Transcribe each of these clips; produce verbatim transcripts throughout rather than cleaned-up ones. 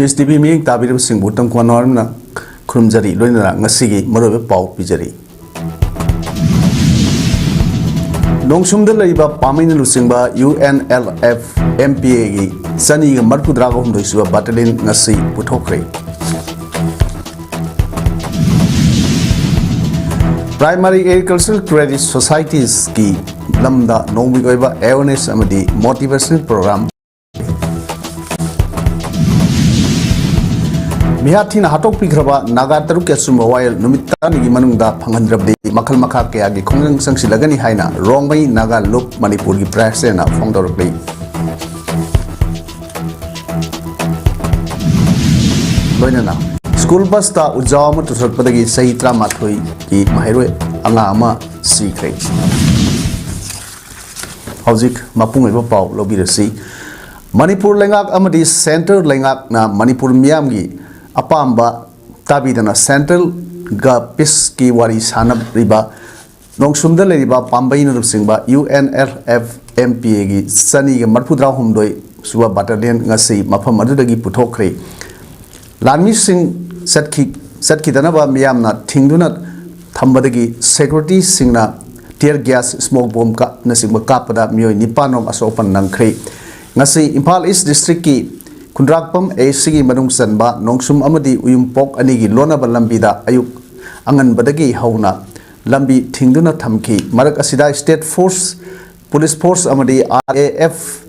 Piece TV ꯃꯤꯠꯌꯦꯡ ꯇꯥꯕꯤꯔꯤꯕꯁꯤꯡꯕꯨ ꯇꯝꯀꯣꯟ ꯋꯥꯔꯝꯅ ꯈꯨꯔꯨꯝꯖꯔꯤ꯫ ꯂꯣꯏꯅꯅ ꯉꯁꯤꯒꯤ ꯃꯔꯨꯑꯣꯏꯕ ꯄꯥꯎ ꯄꯤꯖꯔꯤ꯫ ꯅꯣꯡꯁꯨꯝꯗ ꯂꯩꯔꯤꯕ ꯄꯥꯝꯕꯩꯅ ꯂꯨꯆꯤꯡꯕ U N L F M P ꯑꯦꯒꯤ ꯆꯅꯤꯒ ꯃꯔꯤꯐꯨꯇꯔꯥꯒ ꯍꯨꯝꯗꯣꯏ ꯁꯨꯕ ꯕꯠꯇꯥꯂꯤꯌꯟ ꯉꯁꯤ ꯄꯨꯊꯣꯛꯈ꯭ꯔꯦ꯫ Primary Agricultural Credit Societiesꯀꯤ ꯂꯝꯗ ꯅꯣꯡꯃꯒꯤ ꯑꯣꯏꯕ awareness ꯑꯃꯗꯤ motivational program꯫ ꯃꯤꯍꯥꯠ ꯊꯤꯅ ꯍꯥꯠꯇꯣꯛꯄꯤꯈ꯭ꯔꯕ ꯅꯥꯒꯥ ꯇꯔꯨꯛꯀꯤ ꯑꯆꯨꯝꯕ ꯋꯥꯌꯦꯜ ꯅꯨꯃꯤꯠ ꯇꯔꯥꯅꯤꯒꯤ ꯃꯅꯨꯡꯗ ꯐꯪꯍꯟꯗ꯭ꯔꯕꯗꯤ ꯃꯈꯜ ꯃꯈꯥ ꯀꯌꯥꯒꯤ ꯈꯣꯡꯖꯪ ꯆꯪꯁꯤꯜꯂꯒꯅꯤ ꯍꯥꯏꯅ ꯔꯣꯡꯃꯩ ꯅꯥꯒꯥ ꯂꯨꯞ ꯃꯅꯤꯄꯨꯔꯒꯤ ꯄ꯭ꯔꯦꯁꯅ ꯐꯣꯡꯗꯣꯔꯛꯂꯤ꯫ ꯂꯣꯏꯅꯅ ꯁ꯭ꯀꯨꯜ ꯕꯁꯇ ꯎꯖꯥꯎ ꯑꯃ ꯇꯨꯁꯜꯂꯛꯄꯗꯒꯤ ꯆꯍꯤ ꯇꯔꯥꯃꯥꯊꯣꯏꯒꯤ ꯃꯍꯩꯔꯣꯏ ꯑꯉꯥꯡ ꯑꯃ ꯁꯤꯈ꯭ꯔꯦ꯫ ꯍꯧꯖꯤꯛ ꯃꯄꯨꯡ ꯑꯣꯏꯕ ꯄꯥꯎ ꯂꯧꯕꯤꯔꯁꯤ꯫ ꯃꯅꯤꯄꯨꯔ ꯂꯩꯉꯥꯛ ꯑꯃꯗꯤ ꯁꯦꯟꯇ꯭ꯔꯦꯜ ꯂꯩꯉꯥꯛꯅ ꯃꯅꯤꯄꯨꯔ ꯃꯤꯌꯥꯝꯒꯤ ꯑꯄꯥꯝꯕ ꯇꯥꯕꯤꯗꯅ ꯁꯦꯟꯇ꯭ꯔꯦꯜꯒ ꯄꯤꯁꯀꯤ ꯋꯥꯔꯤ ꯁꯥꯟꯅꯔꯤꯕ ꯅꯣꯡꯁꯨꯝꯗ ꯂꯩꯔꯤꯕ ꯄꯥꯝꯕꯩꯅ ꯂꯨꯆꯤꯡꯕ U N L F M P ꯑꯦꯒꯤ ꯆꯅꯤꯒ ꯃꯔꯤꯐꯨꯇꯔꯥ ꯍꯨꯝꯗꯣꯏ ꯁꯨꯕ ꯕꯠꯇꯥꯂꯤꯌꯟ ꯉꯁꯤ ꯃꯐꯝ ꯑꯗꯨꯗꯒꯤ ꯄꯨꯊꯣꯛꯈ꯭ꯔꯦ꯫ ꯂꯥꯟꯃꯤꯁꯤꯡ ꯆꯠꯈꯤ-, ꯆꯠꯈꯤꯗꯅꯕ ꯃꯤꯌꯥꯝꯅ ꯊꯤꯡꯗꯨꯅ ꯊꯝꯕꯗꯒꯤ ꯁꯦꯀ꯭ꯌꯨꯔꯤꯇꯤꯁꯤꯡꯅ tear gas, smoke bomb ꯀꯥꯞꯅꯆꯤꯡꯕ ꯀꯥꯞꯄꯗ ꯃꯤꯑꯣꯏ ꯅꯤꯄꯥꯟ ꯔꯣꯝ ꯑꯁꯣꯛ ꯑꯄꯟ ꯅꯪꯈ꯭ꯔꯦ꯫ ꯉꯁꯤ ꯏꯝꯐꯥꯜ ꯏꯁ ꯗꯤꯁꯇ꯭ꯔꯤꯛꯀꯤ ꯈꯨꯟꯗ꯭ꯔꯥꯛꯄꯝ ꯑꯦ ꯁꯤꯒꯤ ꯃꯅꯨꯡ ꯆꯟꯕ ꯅꯣꯡꯁꯨꯝ ꯑꯃꯗꯤ ꯎꯌꯨꯝꯄꯣꯛ ꯑꯅꯤꯒꯤ ꯂꯣꯟꯅꯕ ꯂꯝꯕꯤꯗ ꯑꯌꯨꯛ ꯑꯉꯟꯕꯗꯒꯤ ꯍꯧꯅ ꯂꯝꯕꯤ ꯊꯤꯡꯗꯨꯅ ꯊꯝꯈꯤ꯫ ꯃꯔꯛ ꯑꯁꯤꯗ state force, police force ꯑꯃꯗꯤ ꯑꯥꯔ ꯑꯦ ꯑꯦꯐ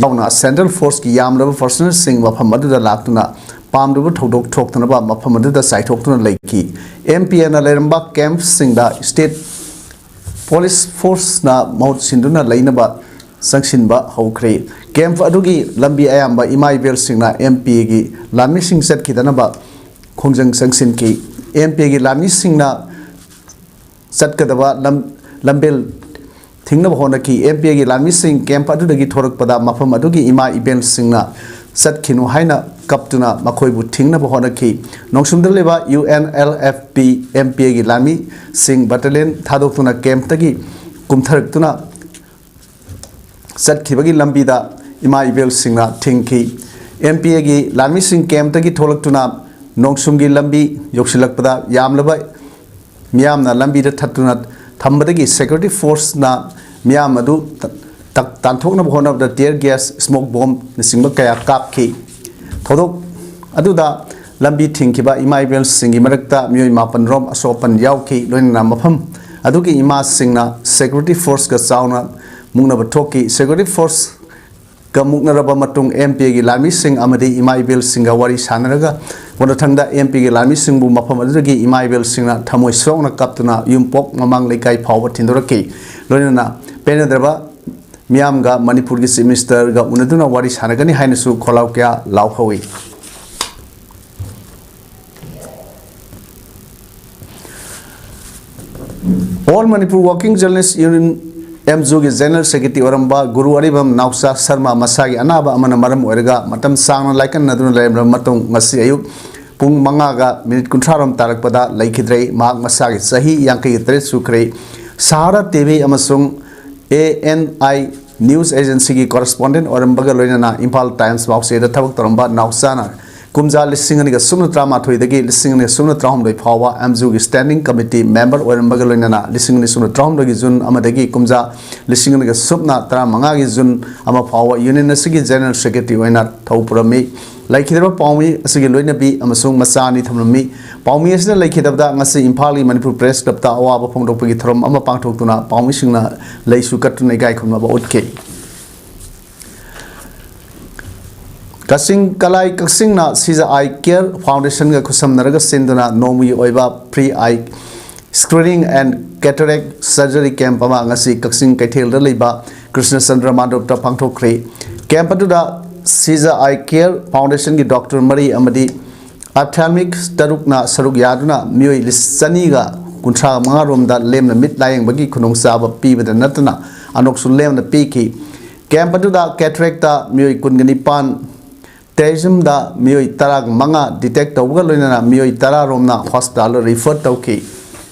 ꯌꯥꯎꯅ central forceꯀꯤ ꯌꯥꯝꯂꯕ personnelꯁꯤꯡ ꯃꯐꯝ ꯑꯗꯨꯗ ꯂꯥꯛꯇꯨꯅ ꯄꯥꯝꯗꯕ ꯊꯧꯗꯣꯛ ꯊꯣꯛꯇꯅꯕ ꯃꯐꯝ ꯑꯗꯨꯗ ꯆꯥꯏꯊꯣꯛꯇꯨꯅ ꯂꯩꯈꯤ꯫ ꯑꯦꯝ ꯄꯤ ꯑꯦꯅ ꯂꯩꯔꯝꯕ campꯁꯤꯡꯗ state police forceꯅ ꯃꯍꯨꯠ ꯁꯤꯟꯗꯨꯅ ꯂꯩꯅꯕ ꯆꯪꯁꯤꯟꯕ ꯍꯧꯈ꯭ꯔꯦ꯫ Camp ꯑꯗꯨꯒꯤ ꯂꯝꯕꯤ ꯑꯌꯥꯝꯕ ꯏꯃꯥ ꯏꯕꯦꯜꯁꯤꯡꯅ ꯑꯦꯝ ꯄꯤ ꯑꯦꯒꯤ ꯂꯥꯟꯃꯤꯁꯤꯡ ꯆꯠꯈꯤꯗꯅꯕ ꯈꯣꯡꯖꯪ ꯆꯪꯁꯤꯟꯈꯤ꯫ ꯑꯦꯝ ꯄꯤ ꯑꯦꯒꯤ ꯂꯥꯟꯃꯤꯁꯤꯡꯅ ꯆꯠꯀꯗꯕ ꯂꯝ-, ꯂꯝꯕꯦꯜ ꯊꯤꯡꯅꯕ ꯍꯣꯠꯅꯈꯤ꯫ ꯑꯦꯝ ꯄꯤ ꯑꯦꯒꯤ ꯂꯥꯟꯃꯤꯁꯤꯡ camp ꯑꯗꯨꯗꯒꯤ ꯊꯣꯔꯛꯄꯗ ꯃꯐꯝ ꯑꯗꯨꯒꯤ ꯏꯃꯥ ꯏꯕꯦꯜꯁꯤꯡꯅ ꯆꯠꯈꯤꯅꯨ ꯍꯥꯏꯅ ꯀꯞꯇꯨꯅ ꯃꯈꯣꯏꯕꯨ ꯊꯤꯡꯅꯕ ꯍꯣꯠꯅꯈꯤ꯫ ꯅꯣꯡꯁꯨꯝꯗ ꯂꯩꯕ U N L F P M P ꯑꯦꯒꯤ ꯂꯥꯟꯃꯤꯁꯤꯡ battalion ꯊꯥꯗꯣꯛꯇꯨꯅ campꯇꯒꯤ ꯀꯨꯝꯊꯔꯛꯇꯨꯅ ꯆꯠꯈꯤꯕꯒꯤ ꯂꯝꯕꯤꯗ ꯏꯃꯥ ꯏꯕꯦꯜꯁꯤꯡꯅ ꯊꯤꯡꯈꯤ꯫ ꯑꯦꯝ ꯄꯤ ꯑꯦꯒꯤ ꯂꯥꯟꯃꯤꯁꯤꯡ ꯀꯦꯝꯞꯇꯒꯤ ꯊꯣꯛꯂꯛꯇꯨꯅ ꯅꯣꯡꯁꯨꯝꯒꯤ ꯂꯝꯕꯤ ꯌꯧꯁꯤꯜꯂꯛꯄꯗ ꯌꯥꯝꯂꯕ ꯃꯤꯌꯥꯝꯅ ꯂꯝꯕꯤꯗ ꯊꯠꯇꯨꯅ ꯊꯝꯕꯗꯒꯤ security forceꯅ ꯃꯤꯌꯥꯝ ꯑꯗꯨ ꯇ-, ꯇ-, ꯇꯥꯟꯊꯣꯛꯅꯕ ꯍꯣꯠꯅꯕꯗ tear gas, smoke bombꯅꯆꯤꯡꯕ ꯀꯌꯥ ꯀꯥꯞꯈꯤ꯫ ꯊꯧꯗꯣꯛ ꯑꯗꯨꯗ ꯂꯝꯕꯤ ꯊꯤꯡꯈꯤꯕ ꯏꯃꯥ ꯏꯕꯦꯜꯁꯤꯡꯒꯤ ꯃꯔꯛꯇ ꯃꯤꯑꯣꯏ ꯃꯥꯄꯟ ꯔꯣꯝ ꯑꯁꯣꯛ ꯑꯄꯟ ꯌꯥꯎꯈꯤ꯫ ꯂꯣꯏꯅꯅ ꯃꯐꯝ ꯑꯗꯨꯒꯤ ꯏꯃꯥꯁꯤꯡꯅ security forceꯀ ꯆꯥꯎꯅ ꯃꯨꯛꯅꯕ ꯊꯣꯛꯈꯤ꯫ Security force ꯀ ꯃꯨꯛꯅꯔꯕ ꯃꯇꯨꯡ ꯑꯦꯝ ꯄꯤ ꯑꯦꯒꯤ ꯂꯥꯟꯃꯤꯁꯤꯡ ꯑꯃꯗꯤ ꯏꯃꯥ ꯏꯕꯦꯜꯁꯤꯡꯒ ꯋꯥꯔꯤ ꯁꯥꯟꯅꯔꯒ ꯃꯊꯪꯗ ꯑꯦꯝ ꯄꯤꯒꯤ ꯂꯥꯟꯃꯤꯁꯤꯡꯕꯨ ꯃꯐꯝ ꯑꯗꯨꯗꯒꯤ ꯏꯃꯥ ꯏꯕꯦꯜꯁꯤꯡꯅ ꯊꯃꯣꯏ ꯁꯣꯛꯅ ꯀꯞꯇꯨꯅ ꯌꯨꯝꯄꯣꯛ ꯃꯃꯥꯡ ꯂꯩꯀꯥꯏ ꯐꯥꯎꯕ ꯊꯤꯟꯗꯣꯔꯛꯈꯤ꯫ ꯂꯣꯏꯅꯅ ꯄꯦꯟꯅꯗ꯭ꯔꯕ ꯃꯤꯌꯥꯝꯒ ꯃꯅꯤꯄꯨꯔꯒꯤ Chief Ministerꯒ ꯎꯅꯗꯨꯅ ꯋꯥꯔꯤ ꯁꯥꯟꯅꯒꯅꯤ ꯍꯥꯏꯅꯁꯨ ꯈꯣꯜꯂꯥꯎ ꯀꯌꯥ ꯂꯥꯎꯍꯧꯏ꯫ All Manipur Working Journalist Union, M ꯖꯨꯒꯤ General Secretary ꯑꯣꯏꯔꯝꯕ ꯒꯨꯔꯨ ꯑꯔꯤꯕꯝ ꯅꯥꯎꯆꯥ ꯁꯔꯃ ꯃꯁꯥꯒꯤ ꯑꯅꯥꯕ ꯑꯃꯅ ꯃꯔꯝ ꯑꯣꯏꯔꯒ ꯃꯇꯝ ꯁꯥꯡꯅ ꯂꯥꯏꯀꯠꯅꯗꯨꯅ ꯂꯩꯔꯝꯂꯕ ꯃꯇꯨꯡ ꯉꯁꯤ ꯑꯌꯨꯛ ꯄꯨꯡ ꯃꯉꯥꯒ ꯃꯤꯅꯤꯠ ꯀꯨꯟꯊ꯭ꯔꯥ ꯔꯣꯝ ꯇꯥꯔꯛꯄꯗ ꯂꯩꯈꯤꯗ꯭ꯔꯦ꯫ ꯃꯍꯥꯛ ꯃꯁꯥꯒꯤ ꯆꯍꯤ ꯌꯥꯡꯈꯩ ꯇꯔꯦꯠ ꯁꯨꯈ꯭ꯔꯦ꯫ ꯁꯍꯥꯔꯥ ꯇꯤ ꯚꯤ ꯑꯃꯁꯨꯡ A N I News Agencyꯒꯤ correspondent ꯑꯣꯏꯔꯝꯕꯒ ꯂꯣꯏꯅꯅ ꯏꯝꯐꯥꯜ Times ꯄꯥꯎꯆꯦꯗ ꯊꯕꯛ ꯇꯧꯔꯝꯕ ꯅꯥꯎꯆꯥꯅ ꯀꯨꯝꯖꯥ ꯂꯤꯁꯤꯡ ꯑꯅꯤꯒ ꯁꯨꯞꯅ ꯇꯔꯥꯃꯥꯊꯣꯏꯗꯒꯤ ꯂꯤꯁꯤꯡ ꯑꯅꯤꯒ ꯁꯨꯞꯅ ꯇꯔꯥꯍꯨꯝꯗꯣꯏ ꯐꯥꯎꯕ ꯑꯦꯝ ꯖꯨꯒꯤ Standing Committee member ꯑꯣꯏꯔꯝꯕꯒ ꯂꯣꯏꯅꯅ ꯂꯤꯁꯤꯡ ꯑꯅꯤ ꯁꯨꯞꯅ ꯇꯔꯥꯍꯨꯝꯗꯣꯏꯒꯤ ꯖꯨꯟ ꯑꯃꯗꯒꯤ ꯀꯨꯝꯖꯥ ꯂꯤꯁꯤꯡ ꯑꯅꯤꯒ ꯁꯨꯞꯅ ꯇꯔꯥꯃꯉꯥꯒꯤ ꯖꯨꯟ ꯑꯃ ꯐꯥꯎꯕ Union ꯑꯁꯤꯒꯤ General Secretary ꯑꯣꯏꯅ ꯊꯧ ꯄꯨꯔꯝꯃꯤ꯫ ꯂꯩꯈꯤꯗ꯭ꯔꯕ ꯄꯥꯎꯃꯤ ꯑꯁꯤꯒꯤ ꯂꯣꯏꯅꯕꯤ ꯑꯃꯁꯨꯡ ꯃꯆꯥ ꯑꯅꯤ ꯊꯝꯂꯝꯃꯤ꯫ ꯄꯥꯎꯃꯤ ꯑꯁꯤꯅ ꯂꯩꯈꯤꯗꯕꯗ ꯉꯁꯤ ꯏꯝꯐꯥꯜꯒꯤ ꯃꯅꯤꯄꯨꯔ Press Clubꯇ ꯑꯋꯥꯕ ꯐꯣꯡꯗꯣꯛꯄꯒꯤ ꯊꯧꯔꯝ ꯑꯃ ꯄꯥꯡꯊꯣꯛꯇꯨꯅ ꯄꯥꯎꯃꯤꯁꯤꯡꯅ ꯂꯩꯁꯨ ꯀꯠꯇꯨꯅ ꯏꯀꯥꯏ ꯈꯨꯝꯅꯕ ꯎꯠꯈꯤ꯫ ꯀꯛꯆꯤꯡ ꯀꯂꯥꯏ ꯀꯛꯆꯤꯡꯅ ꯁꯤꯖ Eye Care Foundationꯒ ꯈꯨꯠꯁꯝꯅꯔꯒ ꯁꯤꯟꯗꯨꯅ ꯅꯣꯡꯃꯒꯤ ꯑꯣꯏꯕ free eye screening and cataract surgery camp ꯑꯃ ꯉꯁꯤ ꯀꯛꯆꯤꯡ ꯀꯩꯊꯦꯜꯗ ꯂꯩꯕ ꯀ꯭ꯔꯤꯁꯅꯆꯟꯗ꯭ꯔ ꯃꯥꯟꯗꯣꯞꯇ ꯄꯥꯡꯊꯣꯛꯈ꯭ꯔꯦ꯫ Camp ꯑꯗꯨꯗ ꯁꯤꯖ Eye Care Foundationꯒꯤ doctor ꯃꯔꯤ ꯑꯃꯗꯤ ophthalmic ꯇꯔꯨꯛꯅ ꯁꯔꯨꯛ ꯌꯥꯗꯨꯅ ꯃꯤꯑꯣꯏ ꯂꯤꯁꯤꯡ ꯆꯅꯤꯒ ꯀꯨꯟꯊ꯭ꯔꯥ ꯃꯉꯥ ꯔꯣꯝꯗ ꯂꯦꯝꯅ ꯃꯤꯠ ꯂꯥꯌꯦꯡꯕꯒꯤ ꯈꯨꯗꯣꯡꯆꯥꯕ ꯄꯤꯕꯗ ꯅꯠꯇꯅ ꯑꯅꯣꯛꯁꯨ ꯂꯦꯝꯅ ꯄꯤꯈꯤ꯫ Camp ꯑꯗꯨꯗ cataractꯇ ꯃꯤꯑꯣꯏ ꯀꯨꯟꯒ ꯅꯤꯄꯥꯟ, teismꯗ ꯃꯤꯑꯣꯏ ꯇꯔꯥꯃꯉꯥ detect ꯇꯧꯕꯒ ꯂꯣꯏꯅꯅ ꯃꯤꯑꯣꯏ ꯇꯔꯥ ꯔꯣꯝꯅ hospitalꯗ refer ꯇꯧꯈꯤ꯫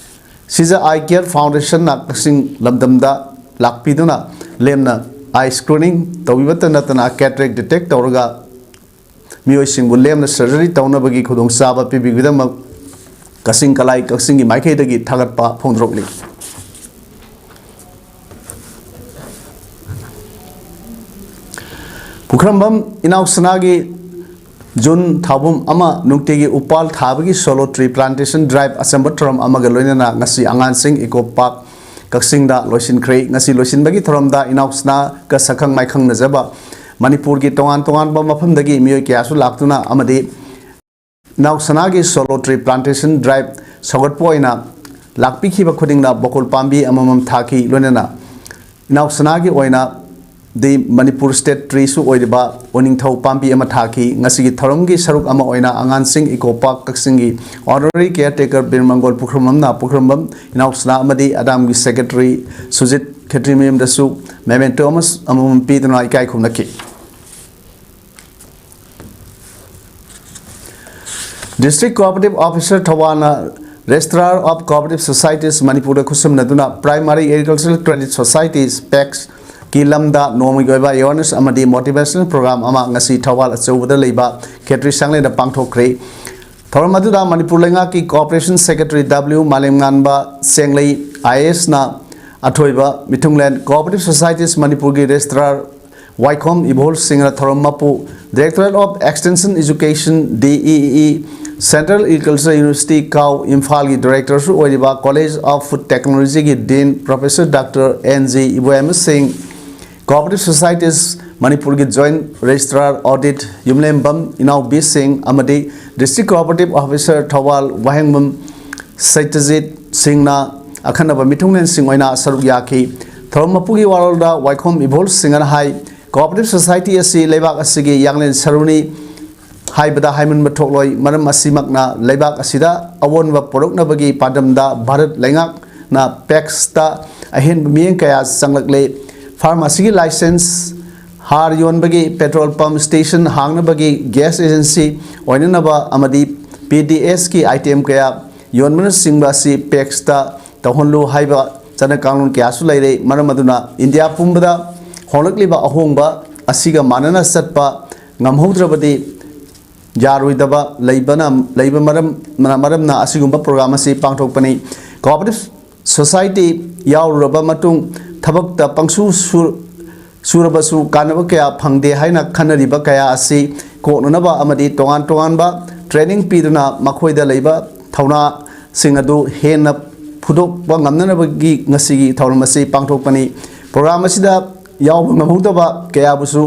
ꯁꯤꯖ Eye Care Foundationꯅ ꯀꯛꯆꯤꯡ ꯂꯝꯗꯝꯗ ꯂꯥꯛꯄꯤꯗꯨꯅ ꯂꯦꯝꯅ eye screening ꯇꯧꯕꯤꯕꯇ ꯅꯠꯇꯅ cataract detect ꯇꯧꯔꯒ ꯃꯤꯑꯣꯏꯁꯤꯡꯕꯨ ꯂꯦꯝꯅ ꯁꯔꯖꯔꯤ ꯇꯧꯅꯕꯒꯤ ꯈꯨꯗꯣꯡꯆꯥꯕ ꯄꯤꯕꯤꯕꯒꯤꯗꯃꯛ ꯀꯛꯆꯤꯡ ꯀꯂꯥꯏ ꯀꯛꯆꯤꯡꯒꯤ ꯃꯥꯏꯀꯩꯗꯒꯤ ꯊꯥꯒꯠꯄ ꯐꯣꯡꯗꯣꯔꯛꯂꯤ꯫ ꯄꯨꯈ꯭ꯔꯝꯕꯝ ꯏꯅꯥꯎ ꯁꯅꯥꯒꯤ ꯖꯨꯟ ꯊꯥꯎꯕꯨꯝ ꯑꯃ ꯅꯨꯡꯇꯤꯒꯤ ꯎꯄꯥꯜ ꯊꯥꯕꯒꯤ ꯁꯣꯂꯣ ꯇ꯭ꯔꯤ ꯄ꯭ꯂꯥꯟꯇꯦꯁꯟ ꯗ꯭ꯔꯥꯏꯚ ꯑꯆꯝꯕ ꯊꯧꯔꯝ ꯑꯃꯒ ꯂꯣꯏꯅꯅ ꯉꯁꯤ ꯑꯉꯥꯡꯁꯤꯡ ꯏꯀꯣ ꯄꯥꯔꯛ ꯀꯛꯆꯤꯡꯗ ꯂꯣꯏꯁꯤꯟꯈ꯭ꯔꯦ꯫ ꯉꯁꯤ ꯂꯣꯏꯁꯤꯟꯕꯒꯤ ꯊꯧꯔꯝꯗ ꯏꯅꯥꯎꯁꯅꯥꯒ ꯁꯛꯈꯪ ꯃꯥꯏꯈꯪꯅꯖꯕ ꯃꯅꯤꯄꯨꯔꯒꯤ ꯇꯣꯉꯥꯟ ꯇꯣꯉꯥꯟꯕ ꯃꯐꯝꯗꯒꯤ ꯃꯤꯑꯣꯏ ꯀꯌꯥꯁꯨ ꯂꯥꯛꯇꯨꯅ ꯑꯃꯗꯤ ꯏꯅꯥꯎꯁꯅꯥꯒꯤ ꯁꯣꯂꯣ ꯇ꯭ꯔꯤ ꯄ꯭ꯂꯥꯟꯇꯦꯁꯟ ꯗ꯭ꯔꯥꯏꯚ ꯁꯧꯒꯠꯄ ꯑꯣꯏꯅ ꯂꯥꯛꯄꯤꯈꯤꯕ ꯈꯨꯗꯤꯡꯅ ꯕꯀꯨꯜ ꯄꯥꯝꯕꯤ ꯑꯃꯃꯝ ꯊꯥꯈꯤ꯫ ꯂꯣꯏꯅꯅ ꯏꯅꯥꯎꯁꯅꯥꯒꯤ ꯑꯣꯏꯅ ꯗꯤ ꯃꯅꯤꯄꯨꯔ ꯁ꯭ꯇꯦꯠ ꯇ꯭ꯔꯤꯁꯨ ꯑꯣꯏꯔꯤꯕ ꯎꯅꯤꯡꯊꯧ ꯄꯥꯝꯕꯤ ꯑꯃ ꯊꯥꯈꯤ꯫ ꯉꯁꯤꯒꯤ ꯊꯧꯔꯝꯒꯤ ꯁꯔꯨꯛ ꯑꯃ ꯑꯣꯏꯅ ꯑꯉꯥꯡꯁꯤꯡ ꯏꯀꯣ ꯄꯥꯔꯛ ꯀꯛꯆꯤꯡꯒꯤ ꯑꯣꯅꯔꯔꯤ ꯀꯤꯌꯔ ꯇꯦꯀꯔ ꯕꯤꯔ ꯃꯪꯒꯣꯜ ꯄꯨꯈ꯭ꯔꯝꯕꯝꯅ ꯄꯨꯈ꯭ꯔꯝꯕꯝ ꯏꯅꯥꯎꯁꯅꯥ ꯑꯃꯗꯤ ꯑꯗꯥꯝꯒꯤ ꯁꯦꯀ꯭ꯔꯦꯇꯔꯤ ꯁꯨꯖꯤꯠ ꯈꯦꯇ꯭ꯔꯤꯃꯌꯨꯝꯗꯁꯨ ꯃꯦꯃꯦꯟꯇꯣ ꯑꯃ ꯑꯃꯃꯝ ꯄꯤꯗꯨꯅ ꯏꯀꯥꯏ ꯈꯨꯝꯅꯈꯤ꯫ District Cooperative Officer ꯊꯧꯕꯥꯜꯅ Registrar of Cooperative Societies ꯃꯅꯤꯄꯨꯔꯗ ꯈꯨꯠꯁꯝꯅꯗꯨꯅ Primary Agricultural Credit Societies, ꯄꯦꯛꯁꯀꯤ ꯂꯝꯗ ꯅꯣꯡꯃꯒꯤ ꯑꯣꯏꯕ ꯑꯦꯋꯥꯔꯅꯦꯁ ꯑꯃꯗꯤ ꯃꯣꯇꯤꯚꯦꯁꯅꯦꯜ ꯄ꯭ꯔꯣꯒ꯭ꯔꯥꯝ ꯑꯃ ꯉꯁꯤ ꯊꯧꯕꯥꯜ ꯑꯆꯧꯕꯗ ꯂꯩꯕ ꯈꯦꯇ꯭ꯔꯤ ꯁꯪꯂꯦꯟꯗ ꯄꯥꯡꯊꯣꯛꯈ꯭ꯔꯦ꯫ ꯊꯧꯔꯝ ꯑꯗꯨꯗ ꯃꯅꯤꯄꯨꯔ ꯂꯩꯉꯥꯛꯀꯤ ꯀꯣꯑꯣꯄꯔꯦꯁꯟ ꯁꯦꯀ꯭ꯔꯦꯇꯔꯤ ꯗꯕ꯭ꯂꯤꯎ ꯃꯥꯂꯦꯝꯉꯥꯟꯕ ꯁꯦꯡꯂꯩ ꯑꯥꯏ ꯑꯦ ꯑꯦꯁꯅ ꯑꯊꯣꯏꯕ ꯃꯤꯊꯨꯡꯂꯦꯟ ꯀꯣꯑꯣꯄꯔꯦꯇꯤꯚ ꯁꯣꯁꯥꯏꯇꯤꯁ ꯃꯅꯤꯄꯨꯔꯒꯤ ꯔꯦꯖꯤꯁꯇ꯭ꯔꯥꯔ ꯋꯥꯏꯈꯣꯝ ꯏꯕꯣꯜ ꯁꯤꯡꯅ ꯊꯧꯔꯝ ꯃꯄꯨ, Directorate of Extension Education, D E E E, Central Agricultural University, ꯀꯥꯎ, ꯏꯝꯐꯥꯜꯒꯤ ꯗꯥꯏꯔꯦꯛꯇꯔꯁꯨ ꯑꯣꯏꯔꯤꯕ College of Food Technologyꯒꯤ dean professor doctor N G Iboyaima Singh, cooperative societies ꯃꯅꯤꯄꯨꯔꯒꯤ joint registrar audit Yumlembam Inaobi Singh ꯑꯃꯗꯤ district cooperative officer Thoubal Wahengbam Seitjit ꯁꯤꯡꯅ ꯑꯈꯟꯅꯕ ꯃꯤꯊꯨꯡꯂꯦꯟꯁꯤꯡ ꯑꯣꯏꯅ ꯁꯔꯨꯛ ꯌꯥꯈꯤ꯫ ꯊꯧꯔꯝ ꯃꯄꯨꯒꯤ ꯋꯥꯔꯣꯜꯗ ꯋꯥꯏꯈꯣꯝ ꯏꯕꯣꯜ ꯁꯤꯡꯅ ꯍꯥꯏ, ꯀꯣꯑꯣꯄꯔꯦꯇꯤꯚ ꯁꯣꯁꯥꯏꯇꯤ ꯑꯁꯤ ꯂꯩꯕꯥꯛ ꯑꯁꯤꯒꯤ ꯌꯥꯡꯂꯦꯟ ꯁꯔꯨꯅꯤ ꯍꯥꯏꯕꯗ ꯍꯥꯏꯃꯟꯕ ꯊꯣꯛꯂꯣꯏ꯫ ꯃꯔꯝ ꯑꯁꯤꯃꯛꯅ ꯂꯩꯕꯥꯛ ꯑꯁꯤꯗ ꯑꯑꯣꯟꯕ ꯄꯨꯔꯛꯅꯕꯒꯤ ꯄꯥꯟꯗꯝꯗ ꯚꯥꯔꯠ ꯂꯩꯉꯥꯛꯅ ꯄꯦꯛꯁꯇ ꯑꯍꯦꯟꯕ ꯃꯤꯠꯌꯦꯡ ꯀꯌꯥ ꯆꯪꯂꯛꯂꯦ꯫ ꯐꯥꯔꯃꯥꯁꯤꯒꯤ ꯂꯥꯏꯁꯦꯟꯁ, ꯍꯥꯔ ꯌꯣꯟꯕꯒꯤ, ꯄꯦꯇ꯭ꯔꯣꯜ ꯄꯝꯞ ꯁ꯭ꯇꯦꯁꯟ ꯍꯥꯡꯅꯕꯒꯤ, ꯒ꯭ꯌꯥꯁ ꯑꯦꯖꯦꯟꯁꯤ ꯑꯣꯏꯅꯅꯕ ꯑꯃꯗꯤ ꯄꯤ ꯗꯤ ꯑꯦꯁꯀꯤ ꯑꯥꯏꯇꯦꯝ ꯀꯌꯥ ꯌꯣꯟꯕꯅꯆꯤꯡꯕ ꯑꯁꯤ ꯄꯦꯛꯁꯇ ꯇꯧꯍꯜꯂꯨ ꯍꯥꯏꯕ ꯆꯠꯅ ꯀꯥꯡꯂꯣꯟ ꯀꯌꯥꯁꯨ ꯂꯩꯔꯦ꯫ ꯃꯔꯝ ꯑꯗꯨꯅ ꯏꯟꯗꯤꯌꯥ ꯄꯨꯝꯕꯗ ꯍꯣꯡꯂꯛꯂꯤꯕ ꯑꯍꯣꯡꯕ ꯑꯁꯤꯒ ꯃꯥꯟꯅꯅ ꯆꯠꯄ ꯉꯝꯍꯧꯗ꯭ꯔꯕꯗꯤ ꯌꯥꯔꯣꯏꯗꯕ ꯂꯩꯕꯅ, ꯂꯩꯕ ꯃꯔꯝ, ꯃꯔꯝꯅ ꯑꯁꯤꯒꯨꯝꯕ program ꯑꯁꯤ ꯄꯥꯡꯊꯣꯛꯄꯅꯤ꯫ Cooperative society ꯌꯥꯎꯔꯨꯔꯕ ꯃꯇꯨꯡ ꯊꯕꯛꯇ ꯄꯪꯁꯨ ꯁꯨ-, ꯁꯨꯔꯕꯁꯨ ꯀꯥꯟꯅꯕ ꯀꯌꯥ ꯐꯪꯗꯦ ꯍꯥꯏꯅ ꯈꯟꯅꯔꯤꯕ ꯀꯌꯥ ꯑꯁꯤ ꯀꯣꯛꯅꯅꯕ ꯑꯃꯗꯤ ꯇꯣꯉꯥꯟ ꯇꯣꯉꯥꯟꯕ training ꯄꯤꯗꯨꯅ ꯃꯈꯣꯏꯗ ꯂꯩꯕ ꯊꯧꯅꯥꯁꯤꯡ ꯑꯗꯨ ꯍꯦꯟꯅ ꯐꯨꯗꯣꯛꯄ ꯉꯝꯅꯅꯕꯒꯤ ꯉꯁꯤꯒꯤ ꯊꯧꯔꯝ ꯑꯁꯤ ꯄꯥꯡꯊꯣꯛꯄꯅꯤ꯫ Program ꯑꯁꯤꯗ ꯌꯥꯎꯕ ꯉꯝꯍꯧꯗꯕ ꯀꯌꯥꯕꯨꯁꯨ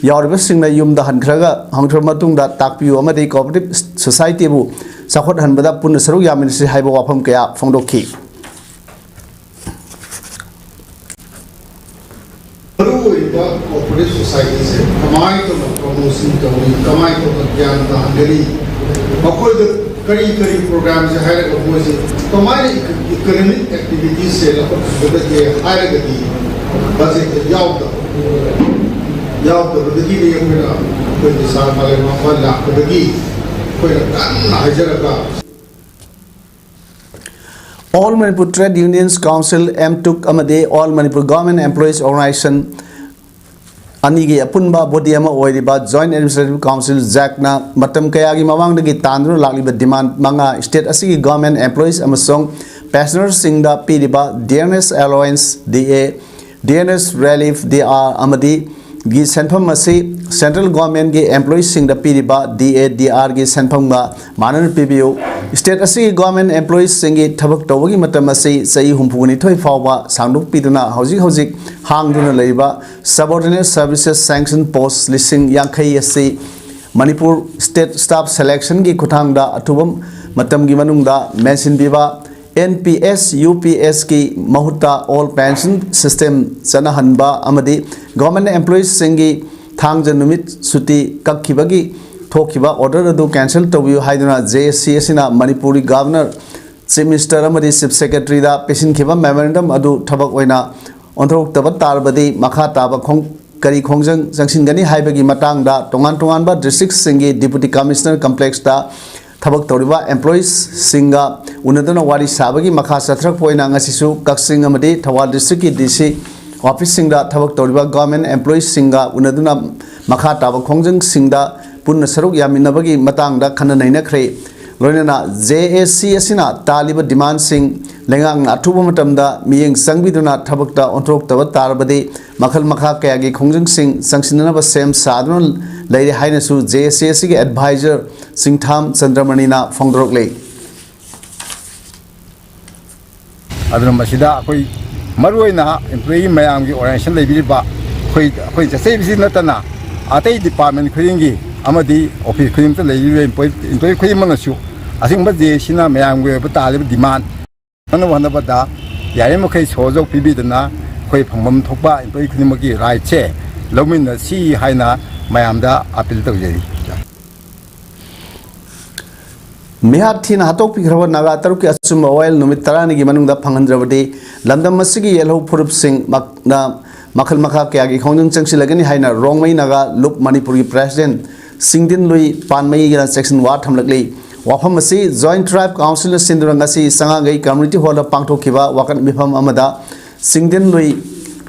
ꯌꯥꯎꯔꯤꯕꯁꯤꯡꯅ ꯌꯨꯝꯗ ꯍꯟꯈ꯭ꯔꯒ, ꯍꯟꯈ꯭ꯔꯕ ꯃꯇꯨꯡꯗ ꯇꯥꯛꯄꯤꯌꯨ ꯑꯃꯗꯤ cooperative society ꯕꯨ ꯆꯥꯎꯈꯠꯍꯟꯕꯗ ꯄꯨꯟꯅ ꯁꯔꯨꯛ ꯌꯥꯃꯤꯟꯅꯁꯤ ꯍꯥꯏꯕ ꯋꯥꯐꯝ ꯀꯌꯥ ꯐꯣꯡꯗꯣꯛꯈꯤ꯫ ꯃꯔꯨꯑꯣꯏꯕ cooperative society ꯁꯦ ꯀꯃꯥꯏꯅ ꯇꯧꯅ promotion ꯇꯧꯏ, ꯀꯃꯥꯏꯅ ꯇꯧꯅ ꯒ꯭ꯌꯥꯟ ꯇꯥꯍꯟꯒꯅꯤ, ꯃꯈꯣꯏꯗ ꯀꯔꯤ ꯀꯔꯤ program ꯁꯦ ꯍꯥꯏꯔꯒ ꯃꯣꯏꯁꯦ ꯀꯃꯥꯏꯅ economic activities ꯁꯦ ꯂꯧꯈꯠꯍꯟꯒꯗꯒꯦ ꯍꯥꯏꯔꯒꯗꯤ budget ꯇ ꯌꯥꯎꯗꯕ, ꯌꯥꯎꯗꯕꯗꯒꯤꯗꯤ ꯑꯩꯈꯣꯏꯅ, ꯑꯩꯈꯣꯏꯒꯤ ꯁꯥꯔ ꯃꯥꯂꯦꯝꯉꯥꯟꯕ ꯂꯥꯛꯄꯗꯒꯤ ꯑꯩꯈꯣꯏꯅ ꯀꯟꯅ ꯍꯥꯏꯖꯔꯒ All Manipur Trade Unions Council, ꯑꯦꯝꯇꯨꯛ, ꯑꯃꯗꯤ All Manipur Government Employees Organization ꯑꯅꯤꯒꯤ ꯑꯄꯨꯟꯕ body ꯑꯃ ꯑꯣꯏꯔꯤꯕ Joint Administrative Council, JAC ꯅ ꯃꯇꯝ ꯀꯌꯥꯒꯤ ꯃꯃꯥꯡꯗꯒꯤ ꯇꯥꯟꯗꯨꯅ ꯂꯥꯛꯂꯤꯕ demand ꯃꯉꯥ, state ꯑꯁꯤꯒꯤ government employees ꯑꯃꯁꯨꯡ pensioner ꯁꯤꯡꯗ ꯄꯤꯔꯤꯕ D N S allowance, D A, D N S relief, D R, ꯑꯃꯗꯤ ꯒꯤ ꯁꯦꯟꯐꯝ ꯑꯁꯤ central government ꯀꯤ employees ꯁꯤꯡꯗ ꯄꯤꯔꯤꯕ D A D R ꯒꯤ ꯁꯦꯟꯐꯝꯒ ꯃꯥꯟꯅꯅ ꯄꯤꯕꯤꯌꯨ꯫ State ꯑꯁꯤꯒꯤ government employees ꯁꯤꯡꯒꯤ ꯊꯕꯛ ꯇꯧꯕꯒꯤ ꯃꯇꯝ ꯑꯁꯤ ꯆꯍꯤ ꯍꯨꯝꯐꯨ ꯅꯤꯊꯣꯏ ꯐꯥꯎꯕ ꯁꯥꯡꯗꯣꯛꯄꯤꯗꯨꯅ ꯍꯧꯖꯤꯛ ꯍꯧꯖꯤꯛ ꯍꯥꯡꯗꯨꯅ ꯂꯩꯔꯤꯕ subordinate services sanction post ꯂꯤꯁꯤꯡ ꯌꯥꯡꯈꯩ ꯑꯁꯤ ꯃꯅꯤꯄꯨꯔ state staff selection ꯒꯤ ꯈꯨꯠꯊꯥꯡꯗ ꯑꯊꯨꯕ ꯃꯇꯝꯒꯤ ꯃꯅꯨꯡꯗ ꯃꯦꯟꯁꯤꯟꯕꯤꯕ, N P S, U P S ꯀꯤ ꯃꯍꯨꯠꯇ old pension system ꯆꯠꯅꯍꯟꯕ ꯑꯃꯗꯤ government employees ꯁꯤꯡꯒꯤ ꯊꯥꯡꯖ ꯅꯨꯃꯤꯠ ꯁꯨꯇꯤ ꯀꯛꯈꯤꯕꯒꯤ ꯊꯣꯛꯈꯤꯕ order ꯑꯗꯨ cancel ꯇꯧꯕꯤꯌꯨ ꯍꯥꯏꯗꯨꯅ J A C ꯑꯁꯤꯅ ꯃꯅꯤꯄꯨꯔꯒꯤ governor, chief minister ꯑꯃꯗꯤ chief secretary ꯗ ꯄꯤꯁꯤꯟꯈꯤꯕ memorandum ꯑꯗꯨ ꯊꯕꯛ ꯑꯣꯏꯅ ꯑꯣꯟꯊꯣꯔꯛꯇꯕ ꯇꯥꯔꯕꯗꯤ ꯃꯈꯥ ꯇꯥꯕ ꯈꯣꯡ-, ꯀꯔꯤ ꯈꯣꯡꯖꯪ ꯆꯪꯁꯤꯟꯒꯅꯤ ꯍꯥꯏꯕꯒꯤ ꯃꯇꯥꯡꯗ ꯇꯣꯉꯥꯟ ꯇꯣꯉꯥꯟꯕ district ꯁꯤꯡꯒꯤ deputy commissioner complex ꯇ ꯊꯕꯛ ꯇꯧꯔꯤꯕ employees ꯁꯤꯡꯒ ꯎꯅꯗꯨꯅ ꯋꯥꯔꯤ ꯁꯥꯕꯒꯤ ꯃꯈꯥ ꯆꯠꯊꯔꯛꯄ ꯑꯣꯏꯅ ꯉꯁꯤꯁꯨ ꯀꯛꯆꯤꯡ ꯑꯃꯗꯤ ꯊꯧꯕꯥꯜ district ꯀꯤ D C office ꯁꯤꯡꯗ ꯊꯕꯛ ꯇꯧꯔꯤꯕ government employees ꯁꯤꯡꯒ ꯎꯅꯗꯨꯅ ꯃꯈꯥ ꯇꯥꯕ ꯈꯣꯡꯖꯪꯁꯤꯡꯗ ꯄꯨꯟꯅ ꯁꯔꯨꯛ ꯌꯥꯃꯤꯟꯅꯕꯒꯤ ꯃꯇꯥꯡꯗ ꯈꯟꯅ ꯅꯩꯅꯈ꯭ꯔꯦ꯫ ꯂꯣꯏꯅꯅ JAC ꯑꯁꯤꯅ ꯇꯥꯜꯂꯤꯕ demandꯁꯤꯡ ꯂꯩꯉꯥꯛꯅ ꯑꯊꯨꯕ ꯃꯇꯝꯗ ꯃꯤꯠꯌꯦꯡ ꯆꯪꯕꯤꯗꯨꯅ ꯊꯕꯛꯇ ꯑꯣꯟꯊꯣꯔꯛꯇꯕ ꯇꯥꯔꯕꯗꯤ ꯃꯈꯜ ꯃꯈꯥ ꯀꯌꯥꯒꯤ ꯈꯣꯡꯖꯪꯁꯤꯡ ꯆꯪꯁꯤꯟꯅꯅꯕ ꯁꯦꯝ ꯁꯥꯗꯨꯅ ꯂꯩꯔꯦ ꯍꯥꯏꯅꯁꯨ JAC ꯑꯁꯤꯒꯤ advisor ꯆꯤꯡꯊꯥꯝ ꯆꯟꯗ꯭ꯔꯃꯅꯤꯅ ꯐꯣꯡꯗꯣꯔꯛꯂꯤ꯫ ꯑꯗꯨꯅ ꯃꯁꯤꯗ ꯑꯩꯈꯣꯏ ꯃꯔꯨꯑꯣꯏꯅ employee ꯃꯌꯥꯝꯒꯤ organization ꯂꯩꯕꯤꯔꯤꯕ ꯑꯩꯈꯣꯏ, ꯑꯩꯈꯣꯏ ꯆꯠꯆꯩꯕꯁꯤ ꯅꯠꯇꯅ ꯑꯇꯩ department ꯈꯨꯗꯤꯡꯒꯤ ꯑꯃꯗꯤ office ꯈꯨꯗꯤꯡꯃꯛꯇ ꯂꯩꯔꯤꯕ employee, employee ꯈꯨꯗꯤꯡꯃꯛꯅꯁꯨ ꯑꯁꯤꯒꯨꯝꯕ JACꯅ ꯃꯌꯥꯝꯒꯤ ꯑꯣꯏꯕ ꯇꯥꯜꯂꯤꯕ demand ꯐꯪꯅꯕ ꯍꯣꯠꯅꯕꯗ ꯌꯥꯔꯤꯕꯃꯈꯩ ꯁꯍꯣꯖꯣꯒ ꯄꯤꯕꯤꯗꯨꯅ ꯑꯩꯈꯣꯏ ꯐꯪꯐꯝ ꯊꯣꯛꯄ employee ꯈꯨꯗꯤꯡꯃꯛꯀꯤ rightꯁꯦ ꯂꯧꯃꯤꯟꯅꯁꯤ ꯍꯥꯏꯅ ꯃꯌꯥꯝꯗ appeal ꯇꯧꯖꯔꯤ꯫ ꯃꯤꯍꯥꯠ ꯊꯤꯅ ꯍꯥꯠꯇꯣꯛꯄꯤꯈ꯭ꯔꯕ ꯅꯥꯒꯥ ꯇꯔꯨꯛꯀꯤ ꯑꯆꯨꯝꯕ ꯑꯋꯥꯌꯦꯜ ꯅꯨꯃꯤꯠ ꯇꯔꯥꯅꯤꯒꯤ ꯃꯅꯨꯡꯗ ꯐꯪꯍꯟꯗ꯭ꯔꯕꯗꯤ ꯂꯝꯗꯝ ꯑꯁꯤꯒꯤ ꯌꯦꯜꯍꯧ ꯐꯨꯔꯨꯞꯁꯤꯡ ꯃꯛꯅ ꯃꯈꯜ ꯃꯈꯥ ꯀꯌꯥꯒꯤ ꯈꯣꯡꯖꯪ ꯆꯪꯁꯤꯜꯂꯒꯅꯤ ꯍꯥꯏꯅ ꯔꯣꯡꯃꯩ ꯅꯥꯒꯥ ꯂꯨꯞ ꯃꯅꯤꯄꯨꯔꯒꯤ president ꯁꯤꯡꯗꯤꯟꯂꯨꯏ ꯄꯥꯟꯃꯩꯅ ꯆꯦꯛꯁꯤꯟ ꯋꯥ ꯊꯝꯂꯛꯂꯤ꯫ ꯋꯥꯐꯝ ꯑꯁꯤ Joint Tribe Councilꯅ ꯁꯤꯟꯗꯨꯅ ꯉꯁꯤ ꯁꯉꯥꯡꯒꯩ community hallꯗ ꯄꯥꯡꯊꯣꯛꯈꯤꯕ ꯋꯥꯀꯠ ꯃꯤꯐꯝ ꯑꯃꯗ ꯁꯤꯡꯗꯤꯟꯂꯨꯏ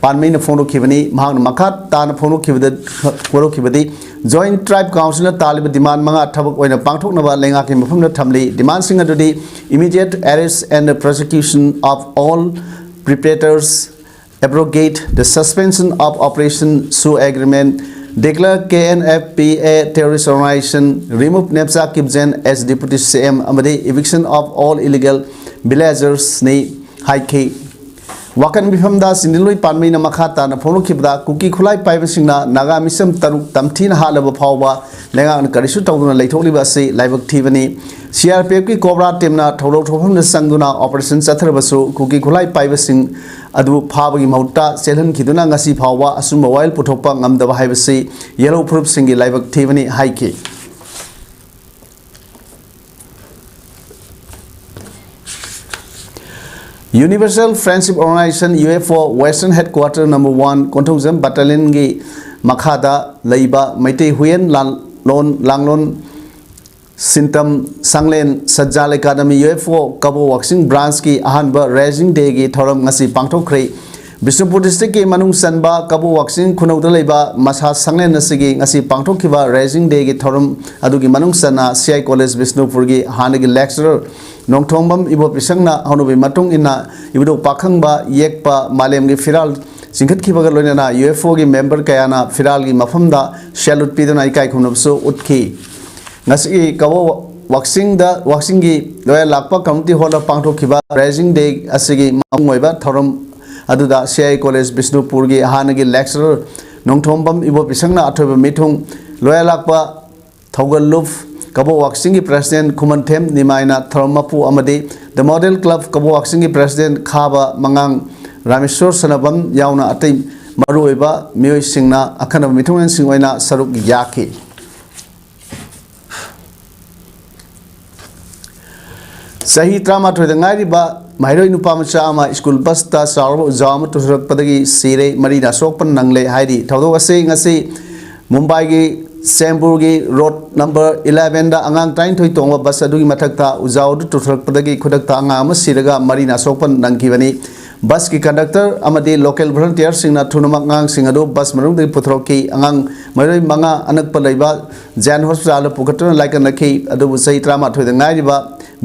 ꯄꯥꯟꯃꯩꯅ ꯐꯣꯡꯗꯣꯛꯈꯤꯕꯅꯤ꯫ ꯃꯍꯥꯛꯅ ꯃꯈꯥ ꯇꯥꯅ ꯐꯣꯡꯗꯣꯛꯈꯤꯕꯗ, ꯐꯣꯡꯗꯣꯛꯈꯤꯕꯗꯤ Joint Tribe Councilꯅ ꯇꯥꯜꯂꯤꯕ demand ꯃꯉꯥ ꯊꯕꯛ ꯑꯣꯏꯅ ꯄꯥꯡꯊꯣꯛꯅꯕ ꯂꯩꯉꯥꯛꯀꯤ ꯃꯐꯝꯗ ꯊꯝꯂꯤ꯫ Demandꯁꯤꯡ ꯑꯗꯨꯗꯤ immediate arrest and prosecution of all perpetrators, abrogate the Suspension of Operation, SoO Agreement, declare KNFP a terrorist organization, remove Neipcha Kipgen as Deputy CM ꯑꯃꯗꯤ eviction of all illegal villagersꯅꯤ ꯍꯥꯏꯈꯤ꯫ ꯋꯥꯀꯠ ꯃꯤꯐꯝꯗ ꯁꯤꯡꯗꯤꯟꯂꯨꯏ ꯄꯥꯟꯃꯩꯅ ꯃꯈꯥ ꯇꯥꯅ ꯐꯣꯡꯗꯣꯛꯈꯤꯕꯗ, ꯀꯨꯀꯤ ꯈꯨꯠꯂꯥꯏ ꯄꯥꯏꯕꯁꯤꯡꯅ ꯅꯥꯒꯥ ꯃꯤꯆꯝ ꯇꯔꯨꯛ ꯇꯝꯊꯤꯅ ꯍꯥꯠꯂꯕ ꯐꯥꯎꯕ ꯂꯩꯉꯥꯛꯅ ꯀꯔꯤꯁꯨ ꯇꯧꯗꯨꯅ ꯂꯩꯊꯣꯛꯂꯤꯕ ꯑꯁꯤ ꯂꯥꯏꯕꯛ ꯊꯤꯕꯅꯤ꯫ CRPFꯀꯤ COBRA teamꯅ ꯊꯧꯗꯣꯛ ꯊꯣꯛꯐꯝꯗ ꯆꯪꯗꯨꯅ operation ꯆꯠꯊꯔꯕꯁꯨ ꯀꯨꯀꯤ ꯈꯨꯠꯂꯥꯏ ꯄꯥꯏꯕꯁꯤꯡ ꯑꯗꯨ ꯐꯥꯕꯒꯤ ꯃꯍꯨꯠꯇ ꯆꯦꯜꯍꯟꯈꯤꯗꯨꯅ ꯉꯁꯤ ꯐꯥꯎꯕ ꯑꯆꯨꯝꯕ ꯋꯥꯌꯦꯜ ꯄꯨꯊꯣꯛꯄ ꯉꯝꯗꯕ ꯍꯥꯏꯕꯁꯤ ꯌꯦꯜꯍꯧ ꯐꯨꯔꯨꯞꯁꯤꯡꯒꯤ ꯂꯥꯏꯕꯛ ꯊꯤꯕꯅꯤ ꯍꯥꯏꯈꯤ꯫ Universal Friendship Organization, UFO, Western Headquarter number one, Konthoujam battalionꯒꯤ ꯃꯈꯥꯗ ꯂꯩꯕ ꯃꯩꯇꯩ ꯍꯨꯏꯌꯦꯟ ꯂꯥꯟꯂꯣꯟ, ꯂꯥꯡꯂꯣꯟ ꯁꯤꯟꯇꯝ ꯁꯪꯂꯦꯟ ꯁꯠꯖꯥꯜ ꯑꯦꯀꯥꯗꯃꯤ, UFO, ꯀꯕꯣ ꯋꯥꯛꯆꯤꯡ branchꯀꯤ ꯑꯍꯥꯟꯕ Raising Dayꯒꯤ ꯊꯧꯔꯝ ꯉꯁꯤ ꯄꯥꯡꯊꯣꯛꯈ꯭ꯔꯦ꯫ ꯕꯤꯁꯅꯨꯄꯨꯔ ꯗꯤꯁꯇ꯭ꯔꯤꯛꯀꯤ ꯃꯅꯨꯡ ꯆꯟꯕ ꯀꯕꯣꯛ ꯋꯥꯛꯆꯤꯡ ꯈꯨꯅꯧꯗ ꯂꯩꯕ ꯃꯁꯥ ꯁꯪꯂꯦꯟ ꯑꯁꯤꯒꯤ ꯉꯁꯤ ꯄꯥꯡꯊꯣꯛꯈꯤꯕ ꯔꯦꯖꯤꯡ ꯗꯦꯒꯤ ꯊꯧꯔꯝ ꯑꯗꯨꯒꯤ ꯃꯅꯨꯡ ꯆꯟꯅ ꯁꯤ ꯑꯥꯏ ꯀꯣꯂꯦꯖ ꯕꯤꯁꯅꯨꯄꯨꯔꯒꯤ ꯍꯥꯟꯅꯒꯤ ꯂꯦꯛꯆꯔꯔ ꯅꯣꯡꯊꯣꯝꯕꯝ ꯏꯕꯣꯄꯤꯁꯪꯅ ꯍꯧꯅꯕꯤ ꯃꯇꯨꯡ ꯏꯟꯅ ꯏꯕꯨꯙꯧ ꯄꯥꯈꯪꯕ ꯌꯦꯛꯄ ꯃꯥꯂꯦꯝꯒꯤ ꯐꯤꯔꯥꯜ ꯆꯤꯡꯈꯠꯈꯤꯕꯒ ꯂꯣꯏꯅꯅ ꯌꯨ ꯑꯦꯐ ꯑꯣꯒꯤ ꯃꯦꯝꯕꯔ ꯀꯌꯥꯅ ꯐꯤꯔꯥꯜꯒꯤ ꯃꯐꯝꯗ ꯁꯦꯂꯨꯠ ꯄꯤꯗꯨꯅ ꯏꯀꯥꯏ ꯈꯨꯝꯅꯕꯁꯨ ꯎꯠꯈꯤ꯫ ꯉꯁꯤꯒꯤ ꯀꯕꯣꯛ ꯋꯥꯛꯆꯤꯡꯗ, ꯋꯥꯛꯆꯤꯡꯒꯤ ꯂꯣꯌꯔ ꯂꯥꯛꯄ ꯀꯝꯃꯨꯅꯤꯇꯤ ꯍꯣꯜꯗ ꯄꯥꯡꯊꯣꯛꯈꯤꯕ ꯔꯦꯖꯤꯡ ꯗꯦ ꯑꯁꯤꯒꯤ ꯃꯄꯨꯡ ꯑꯣꯏꯕ ꯊꯧꯔꯝ ꯑꯗꯨꯗ ꯁꯤ ꯑꯥꯏ ꯀꯣꯂꯦꯖ ꯕꯤꯁꯅꯨꯄꯨꯔꯒꯤ ꯍꯥꯟꯅꯒꯤ ꯂꯦꯛꯆꯔꯔ ꯅꯣꯡꯊꯣꯝꯕꯝ ꯏꯕꯣꯄꯤꯁꯪꯅ ꯑꯊꯣꯏꯕ ꯃꯤꯊꯨꯡ, ꯂꯣꯌꯔ ꯂꯥꯛꯄ ꯊꯧꯒꯜꯂꯨꯞ ꯀꯕꯣꯛ ꯋꯥꯛꯆꯤꯡꯒꯤ ꯄ꯭ꯔꯦꯁꯤꯗꯦꯟꯠ ꯈꯨꯃꯟꯊꯦꯝ ꯅꯤꯃꯥꯏꯅ ꯊꯧꯔꯝ ꯃꯄꯨ ꯑꯃꯗꯤ The Model Club ꯀꯕꯣꯛ ꯋꯥꯛꯆꯤꯡꯒꯤ ꯄ꯭ꯔꯦꯁꯤꯗꯦꯟꯠ ꯈꯥꯕ ꯃꯉꯥꯡ ꯔꯥꯃꯦꯁꯣꯔ ꯁꯅꯥꯕꯝ ꯌꯥꯎꯅ ꯑꯇꯩ ꯃꯔꯨꯑꯣꯏꯕ ꯃꯤꯑꯣꯏꯁꯤꯡꯅ ꯑꯈꯟꯅꯕ ꯃꯤꯊꯨꯡꯂꯦꯟꯁꯤꯡ ꯑꯣꯏꯅ ꯁꯔꯨꯛ ꯌꯥꯈꯤ꯫ ꯆꯍꯤ ꯇꯔꯥꯃꯥꯊꯣꯏꯗ ꯉꯥꯏꯔꯤꯕ ꯃꯍꯩꯔꯣꯏ ꯅꯨꯄꯥ ꯃꯆꯥ ꯑꯃ ꯁ꯭ꯀꯨꯜ ꯕꯁꯇ ꯆꯥꯎꯔꯕ ꯎꯖꯥꯎ ꯑꯃ ꯇꯨꯁꯤꯜꯂꯛꯄꯗꯒꯤ ꯁꯤꯔꯦ, ꯃꯔꯤꯅ ꯑꯁꯣꯛꯄ ꯅꯪꯂꯦ ꯍꯥꯏꯔꯤ꯫ ꯊꯧꯗꯣꯛ ꯑꯁꯤ ꯉꯁꯤ ꯃꯨꯝꯕꯥꯏꯒꯤ ꯆꯦꯝꯕꯨꯔꯒꯤ ꯔꯣꯗ ꯅꯝꯕꯔ ꯏꯂꯦꯚꯦꯟꯗ ꯑꯉꯥꯡ ꯇꯔꯥꯅꯤꯊꯣꯏ ꯇꯣꯡꯕ ꯕꯁ ꯑꯗꯨꯒꯤ ꯃꯊꯛꯇ ꯎꯖꯥꯎ ꯑꯗꯨ ꯇꯨꯊꯔꯛꯄꯗꯒꯤ ꯈꯨꯗꯛꯇ ꯑꯉꯥꯡ ꯑꯃ ꯁꯤꯔꯒ ꯃꯔꯤꯅ ꯑꯁꯣꯛꯄ ꯅꯪꯈꯤꯕꯅꯤ꯫ ꯕꯁꯀꯤ ꯀꯟꯗꯛꯇꯔ ꯑꯃꯗꯤ ꯂꯣꯀꯦꯜ ꯚꯣꯂꯨꯟꯇꯤꯌꯔꯁꯤꯡꯅ ꯊꯨꯅꯃꯛ ꯑꯉꯥꯡꯁꯤꯡ ꯑꯗꯨ ꯕꯁ ꯃꯅꯨꯡꯗꯒꯤ ꯄꯨꯊꯣꯔꯛꯈꯤ꯫ ꯑꯉꯥꯡ ꯃꯤꯑꯣꯏ ꯃꯉꯥ ꯑꯅꯛꯄ ꯂꯩꯕ ꯖꯦꯟ ꯍꯣꯁꯄꯤꯇꯥꯜꯗ ꯄꯨꯈꯠꯇꯨꯅ ꯂꯥꯏꯀꯠꯅꯈꯤ꯫ ꯑꯗꯨꯕꯨ ꯆꯍꯤ ꯇꯔꯥꯃꯥꯊꯣꯏꯗ ꯉꯥꯏꯔꯤꯕ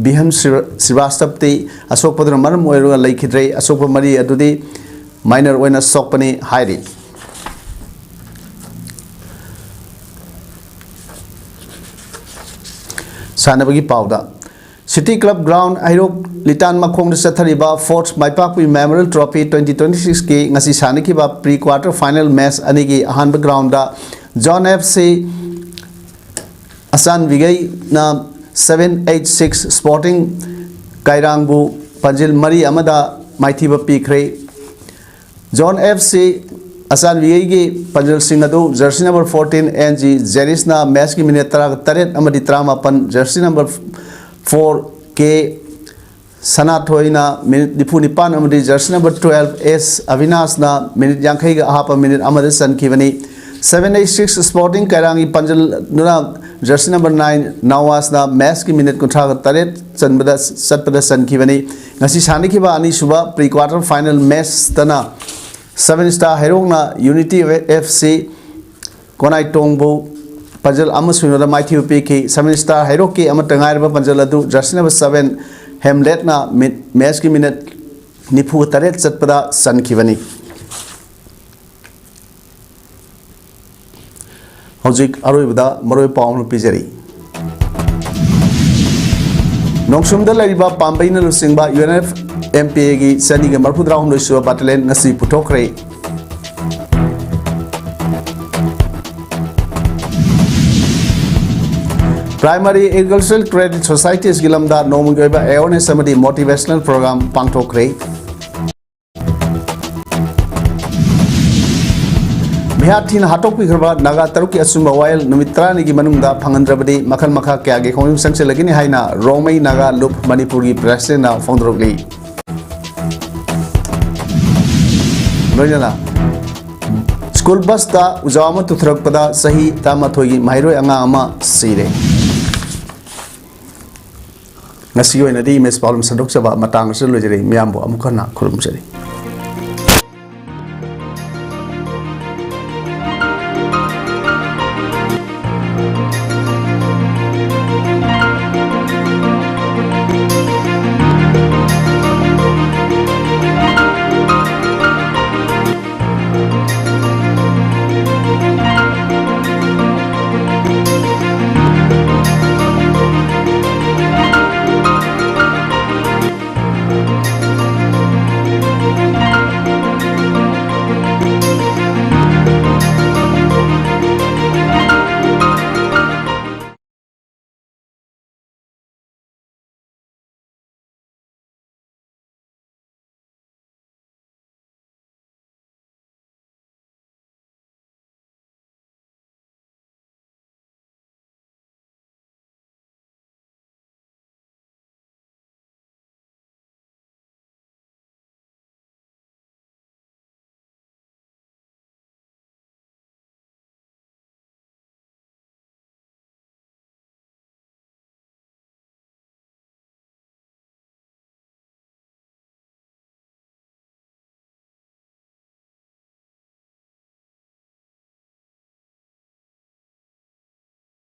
ꯕꯤꯍꯟ ꯁ꯭ꯔꯤ-, ꯁ꯭ꯔꯤꯚꯥꯁꯇꯕꯇꯤ ꯑꯁꯣꯛꯄꯗꯨꯅ ꯃꯔꯝ ꯑꯣꯏꯔꯒ ꯂꯩꯈꯤꯗ꯭ꯔꯦ꯫ ꯑꯁꯣꯛꯄ ꯃꯔꯤ ꯑꯗꯨꯗꯤ ꯃꯥꯏꯅꯔ ꯑꯣꯏꯅ ꯁꯣꯛꯄꯅꯤ ꯍꯥꯏꯔꯤ꯫ ꯁꯥꯟꯅꯕꯒꯤ ꯄꯥꯎꯗ, ꯁꯤꯇꯤ ꯀ꯭ꯂꯕ ꯒ꯭ꯔꯥꯎꯟ ꯍꯩꯔꯣꯛ ꯂꯤꯇꯥꯟ ꯃꯈꯣꯡꯗ ꯆꯠꯊꯔꯤꯕ fourth Maipakpi memorial trophy twenty twenty ꯁꯤꯛꯁꯀꯤ ꯉꯁꯤ ꯁꯥꯟꯅꯈꯤꯕ ꯄ꯭ꯔꯤ ꯀ꯭ꯋꯥꯔꯇꯔ ꯐꯥꯏꯅꯦꯜ ꯃꯦꯆ ꯑꯅꯤꯒꯤ ꯑꯍꯥꯟꯕ ꯒ꯭ꯔꯥꯎꯟꯗ ꯖꯣꯟ ꯑꯦꯐ ꯁꯤ ꯑꯆꯥꯟꯕꯤꯒꯩꯅ ꯁꯚꯦꯟ ꯑꯩꯠ ꯁꯤꯛꯁ ꯁ꯭ꯄꯣꯔꯇꯤꯡ ꯀꯥꯏꯔꯥꯡꯕꯨ ꯄꯥꯟꯖꯤꯜ ꯃꯔꯤ ꯑꯃꯗ ꯃꯥꯏꯊꯤꯕ ꯄꯤꯈ꯭ꯔꯦ꯫ ꯖꯣꯟ ꯑꯦꯐ ꯁꯤ ꯑꯆꯥꯟꯕꯤꯒꯩꯒꯤ ꯄꯥꯟꯖꯤꯜꯁꯤꯡ ꯑꯗꯨ jersey number fourteen N G ꯖꯦꯔꯤꯁꯅ ꯃꯦꯆꯀꯤ ꯃꯤꯅꯤꯠ ꯇꯔꯥꯇꯔꯦꯠ ꯑꯃꯗꯤ ꯇꯔꯥꯃꯥꯄꯟ, ꯖꯔꯁꯤ ꯅꯝꯕꯔ ꯐꯣꯔ ꯀꯦ ꯁꯅꯥꯊꯣꯏꯅ ꯃꯤꯅꯤꯠ ꯅꯤꯐꯨ ꯅꯤꯄꯥꯟ ꯑꯃꯗꯤ ꯖꯔꯁꯤ ꯅꯝꯕꯔ ꯇ꯭ꯋꯦꯜꯐ ꯑꯦꯁ ꯑꯕꯤꯅꯥꯁꯅ ꯃꯤꯅꯤꯠ ꯌꯥꯡꯈꯩꯒ ꯑꯍꯥꯞꯄ ꯃꯤꯅꯤꯠ ꯑꯃꯗ ꯆꯟꯈꯤꯕꯅꯤ꯫ ꯁꯚꯦꯟ ꯑꯩꯠ ꯁꯤꯛꯁ ꯁ꯭ꯄꯣꯔꯇꯤꯡ ꯀꯥꯏꯔꯥꯡꯒꯤ ꯄꯥꯟꯖꯤꯜꯗꯨꯅ ꯖꯔꯁꯤ ꯅꯝꯕꯔ ꯅꯥꯏꯟ ꯅꯋꯥꯖꯅ ꯃꯦꯆꯀꯤ ꯃꯤꯅꯤꯠ ꯀꯨꯟꯊ꯭ꯔꯥꯒ ꯇꯔꯦꯠ ꯆꯟꯕꯗ, ꯆꯠꯄꯗ ꯆꯟꯈꯤꯕꯅꯤ꯫ ꯉꯁꯤ ꯁꯥꯟꯅꯈꯤꯕ ꯑꯅꯤꯁꯨꯕ ꯄ꯭ꯔꯤ ꯀ꯭ꯋꯥꯔꯇꯔ ꯐꯥꯏꯅꯦꯜ ꯃꯦꯆꯇꯅ Seven Star ꯍꯩꯔꯣꯛꯅ Unity F C ꯀꯣꯅꯥꯏꯇꯣꯡꯕꯨ ꯄꯟꯖꯜ ꯑꯃ ꯁꯤꯅꯣꯗ ꯃꯥꯏꯊꯤꯕ ꯄꯤꯈꯤ꯫ Seven Star ꯍꯩꯔꯣꯛꯀꯤ ꯑꯃꯠꯇ ꯉꯥꯏꯔꯕ ꯄꯟꯖꯜ ꯑꯗꯨ jersey number seven ꯍꯦꯝꯂꯦꯠꯅ ꯃꯤꯠ-, matchꯀꯤ minute ꯅꯤꯐꯨ ꯇꯔꯦꯠ ꯆꯠꯄꯗ ꯆꯟꯈꯤꯕꯅꯤ꯫ ꯍꯧꯖꯤꯛ ꯑꯔꯣꯏꯕꯗ ꯃꯔꯨꯑꯣꯏꯕ ꯄꯥꯎ ꯑꯃ ꯄꯤꯖꯔꯤ꯫ ꯅꯣꯡꯁꯨꯝꯗ ꯂꯩꯔꯤꯕ ꯄꯥꯝꯕꯩꯅ ꯂꯨꯆꯤꯡꯕ UNFMPAꯒꯤ ꯆꯅꯤꯒ ꯃꯔꯤꯐꯨꯇꯔꯥꯍꯨꯝꯗꯣꯏ ꯁꯨꯕ battalion ꯉꯁꯤ ꯄꯨꯊꯣꯛꯈ꯭ꯔꯦ꯫ Primary Agricultural Credit Societiesꯀꯤ ꯂꯝꯗ ꯅꯣꯡꯃꯒꯤ ꯑꯣꯏꯕ awareness ꯑꯃꯗꯤ motivational program ꯄꯥꯡꯊꯣꯛꯈ꯭ꯔꯦ꯫ ꯃꯤꯍꯥꯠ ꯊꯤꯅ ꯍꯥꯠꯇꯣꯛꯄꯤꯈ꯭ꯔꯕ ꯅꯥꯒꯥ ꯇꯔꯨꯛꯀꯤ ꯑꯆꯨꯝꯕ ꯋꯥꯌꯦꯜ ꯅꯨꯃꯤꯠ ꯇꯔꯥꯅꯤꯒꯤ ꯃꯅꯨꯡꯗ ꯐꯪꯍꯟꯗ꯭ꯔꯕꯗꯤ ꯃꯈꯜ ꯃꯈꯥ ꯀꯌꯥꯒꯤ ꯈꯣꯡꯖꯪ ꯆꯪꯁꯤꯜꯂꯒꯅꯤ ꯍꯥꯏꯅ ꯔꯣꯡꯃꯩ ꯅꯥꯒꯥ ꯂꯨꯞ ꯃꯅꯤꯄꯨꯔꯒꯤ presidentꯅ ꯐꯣꯡꯗꯣꯔꯛꯂꯤ꯫ ꯂꯣꯏꯅꯅ school busꯇ ꯎꯖꯥꯎ ꯑꯃ ꯇꯨꯊꯔꯛꯄꯗ ꯆꯍꯤ ꯇꯔꯥꯃꯥꯊꯣꯏꯒꯤ ꯃꯍꯩꯔꯣꯏ ꯑꯉꯥꯡ ꯑꯃ ꯁꯤꯔꯦ꯫ ꯉꯁꯤꯒꯤ ꯑꯣꯏꯅꯗꯤ ꯏꯃꯦꯖ ꯄꯥꯎ ꯑꯗꯨꯝ ꯁꯟꯗꯣꯛꯆꯕ ꯃꯇꯥꯡ ꯑꯁꯤꯗ ꯂꯣꯏꯖꯔꯦ꯫ ꯃꯤꯌꯥꯝꯕꯨ ꯑꯃꯨꯛ ꯍꯟꯅ ꯈꯨꯔꯨꯝꯖꯔꯤ꯫